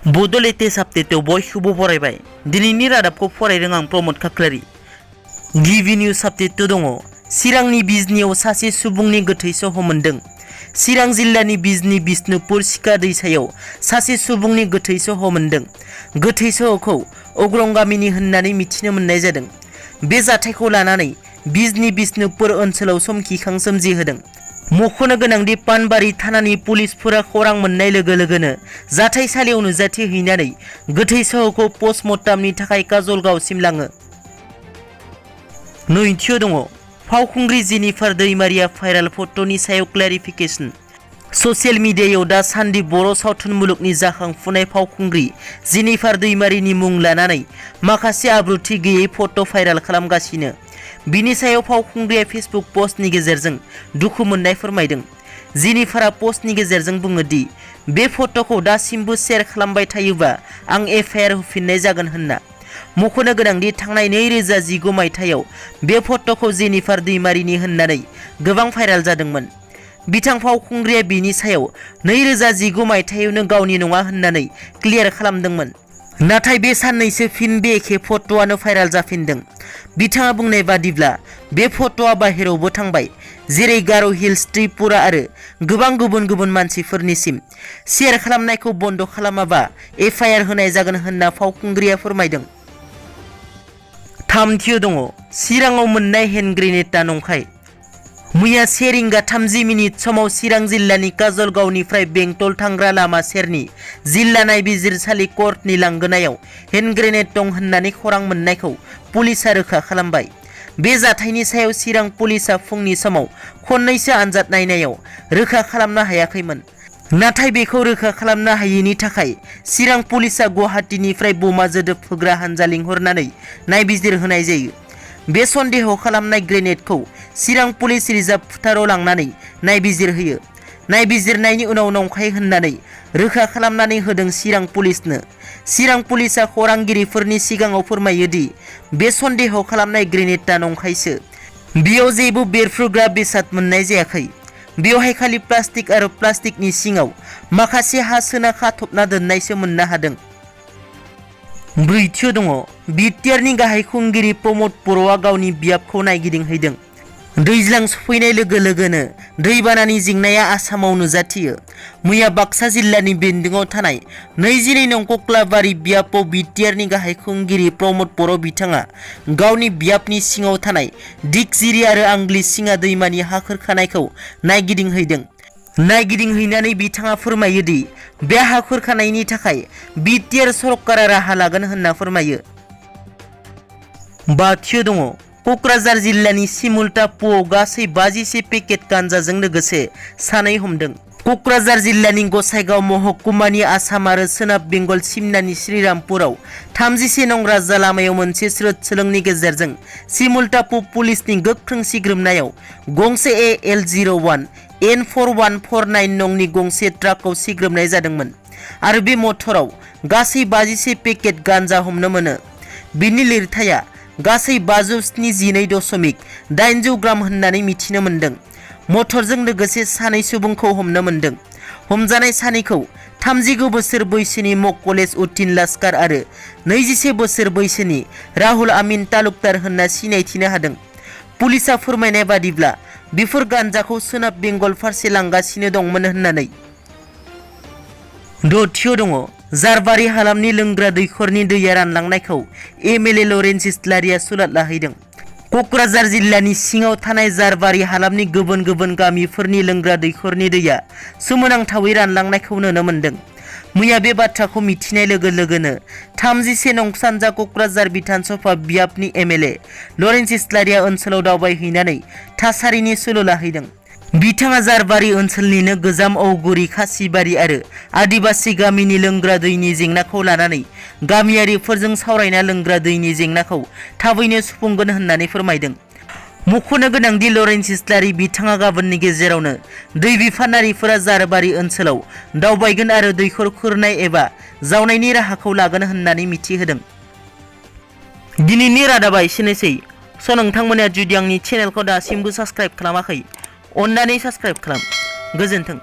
बड' लेटेस्ट आपडेटआव बयखौबो बरायबाय। दिनैनि रादाबखौ फरायदों आं प्रमद खाख्लारि। गिबि निउज आपडेट दङ। चिरांनि बिजनियाव सासे सुबुंनि गोथै सह मोन्दों। चिरां जिल्लानि बिजनी बिष्णुपुर सिका दैसायाव सासे सुबुंनि गोथै सह मोन्दों। गोथै सहखौ अग्रं गामिनि होननानै मिथिनो मोननाय जादों। बे जाथायखौ लानानै बिजनी बिष्णुपुर ओनसोलाव समखिखां सोमजिहोदों। मख'नो गोनांदि पानबारि थानानि पुलिसफोरा खौरां मोननाय लोगो लोगोनो जाथायसालियाव नुजाथिहैनानै गोथै सहखौ पस्टमर्टमनि थाखाय काजलगावसिम लाङो। नैथियाव दङ फावखुंग्रि जेनिफार दैमारिया भाइरेल फट'नि सायाव क्लेरिफिकेसन। ससियेल मिडियायाव दासान्दि बर' सावथुन मुलुगनि जाखांफुनाय फावखुंग्रि जेनिफार दैमारिनि मुं लानानै माखासे आब्रुथि गैयै फट' भाइरेल खालामगासिनो। बिनि सायाव फावखुंग्रिया फेसबुक पस्टनि गेजेरजों दुखु मोननाय फोरमायदों। जेनिफारा पस्टनि गेजेरजों बुङो दि बे फट'खौ दासिमबो शेयार खालामबाय थायोबा आं एफआइआर होफिननाय जागोन होनना। मख'नो गोनांदि थांनाय 2019 मायथाइयाव बे फट'खौ जेनिफार दैमारिनि होननानै गोबां भाइरेल जादोंमोन। बिथां फावखुंग्रिया बिनि सायाव 2019 मायथाइयावनो गावनि नङा होननानै क्लियार खालामदोंमोन। नाथाय बे साननैसो फिन बे एखे फट'आनो भाइरेल जाफिनदों। बिथाङा बुंनाय बादिब्ला बे फट'आ बाहेरावबो थांबाय, जेरै गार' हिल्स, त्रिपुरा आरो गोबां गुबुन गुबुन मानसिफोरनिसिम। शेयार खालामनायखौ बन्द खालामाबा एफआइआर होनाय जागोन होनना फावखुंग्रिया फोरमायदों। थामथियाव दङ चिराङाव मोननाय हेन्ड ग्रेनेडआ नंखाय। मैया 1:30 समाव चिरां जिल्लानि काजलगावनिफ्राय बेंटल थांग्रा लामा सेरनि जिल्ला नायबिजिरसालि कर्टनि लांगोनायाव हेन्ड ग्रेनेड दं होननानै खौरां मोननायखौ पुलिसआ रोखा खालामबाय। बे जाथायनि सायाव चिरां पुलिसआ फुंनि समाव खननैसो आनजाद नायनायाव रोखा खालामनो हायाखैमोन। नाथाय बेखौ रोखा खालामनो हायैनि थाखाय चिरां पुलिसआ गुवाहाटीनिफ्राय बमा जोदोब होग्रा हानजा लिंहरनानै नायबिजिरहोनाय जायो। बे सन्देह खालामनाय ग्रेनेडखौ चिरां पुलिस रिजार्भ फोथाराव लांनानै नायबिजिरहोयो। नायबिजिरनायनि उनाव नंखाय होननानै रोखा खालामनानै होदों चिरां पुलिसनो। चिरां पुलिसआ खौरांगिरिफोरनि सिगाङाव फोरमायो दि बे सन्देह खालामनाय ग्रेनेडआ नंखायसो। बेयाव जेबो बेरफ्रुग्रा बेसाद मोननाय जायाखै। बेवहाय खालि प्लास्टिक आरो प्लास्टिकनि सिङाव माखासे हा सोना खाथबना दोननायसो मोननो हादों। ब्रैथियाव दङ बिटिआरनि गाहाय खुंगिरि प्रमद बर'आ गावनि बियाबखौ नायगिदिंहैदों। दैज्लां सफैनाय लोगो लोगोनो दैबानानि जेंनाया आसामाव नुजाथियो। मैया बाक्सा जिल्लानि बेन्दोंआव थानाय 22 नं कक्लाबारि बियाबाव बिटिआरनि गाहाय खुंगिरि प्रमद बर' बिथाङा गावनि बियाबनि सिङाव थानाय दिकजिरि आरो आंग्लि सिङा दैमानि हा खुरखानायखौ नायगिदिंहैदों। नायगिदिंहैनानै बिथाङा फोरमायो दि बे हा खुरखानायनि थाखाय बिटिआर सरकारा राहा लागोन होनना फोरमायो। बाथियाव दङ क'क्राझार जिल्लानि सिमुलटापुआव गासै 55 पेकेट गान्जाजों लोगोसे सानै हमदों। क'क्राझार जिल्लानि गसाइगाव महकुमानि आसाम आरो सोनाब बेंगल सिमनानि श्रीरामपुराव 31 नं राजा लामायाव मोनसे स्रोद सोलोंनि गेजेरजों सिमुलटापु पुलिसनि गोख्रों सिग्रोमनायाव गंसे AL01 N4149 नंनि गंसे ट्राकखौ सिग्रोमनाय जादोंमोन आरो बे मटराव गासै 55 पेकेट गान्जा हमनो मोनो। बिनि लिरथाया गासै 572.8 ग्राम होननानै मिथिनो मोन्दों। मटरजों लोगोसे सानै सुबुंखौ हमनो मोन्दों। हमजानाय सानैखौ 39 बोसोर बैसोनि मक्कलेश उद्दीन लास्कार आरो 21 बोसोर बैसोनि राहुल आमिन तालुकदार होनना सिनायथिनो हादों। पुलिसआ फोरमायनाय बादिब्ला बेफोर गान्जाखौ सोनाब बेंगल फारसे लांगासिनो दंमोन होननानै। दथियाव दङ जारबारि हालामनि लोंग्रा दैखरनि दैया रानलांनायखौ एमएलए लरेन्स इस्लारिया सुलाद लाहैदों। क'क्राझार जिल्लानि सिङाव थानाय जारबारि हालामनि गुबुन गुबुन गामिफोरनि लोंग्रा दैखरनि दैया सोमोनांथावै रानलांनायखौ नुनो मोन्दों। मैया बे बाथ्राखौ मिथिनाय लोगो लोगोनो 31 नं सानजा क'क्राझार बिधानसभा बियाबनि एमएलए लरेन्स इस्लारिया ओनसोलाव दावबायहैनानै थासारिनि सुलु लाहैदों। बिथाङा जारबारि ओनसोलनिनो गोजाम औगुरि, खासिबारि आरो आदिबासि गामिनि लोंग्रा दैनि जेंनाखौ लानानै गामियारिफोरजों सावरायना लोंग्रा दैनि जेंनाखौ थाबैनो सुफुंगोन होननानै फोरमायदों। मख'नो गोनांदि लरेन्स इस्लारि बिथाङा गाबोननि गेजेरावनो दै बिफानारिफोरा जारबारि ओनसोलाव दावबायगोन आरो दैखर खुरनाय एबा जावनायनि राहाखौ लागोन होननानै मिथिहोदों। दिनैनि रादाबा एसेनोसै। नोंथांमोना जुदि आंनि चेनेलखौ दासिमबो साबस्क्राइब खालामाखै, अन्नानै साबस्क्राइब खालाम। गोजोन्थों।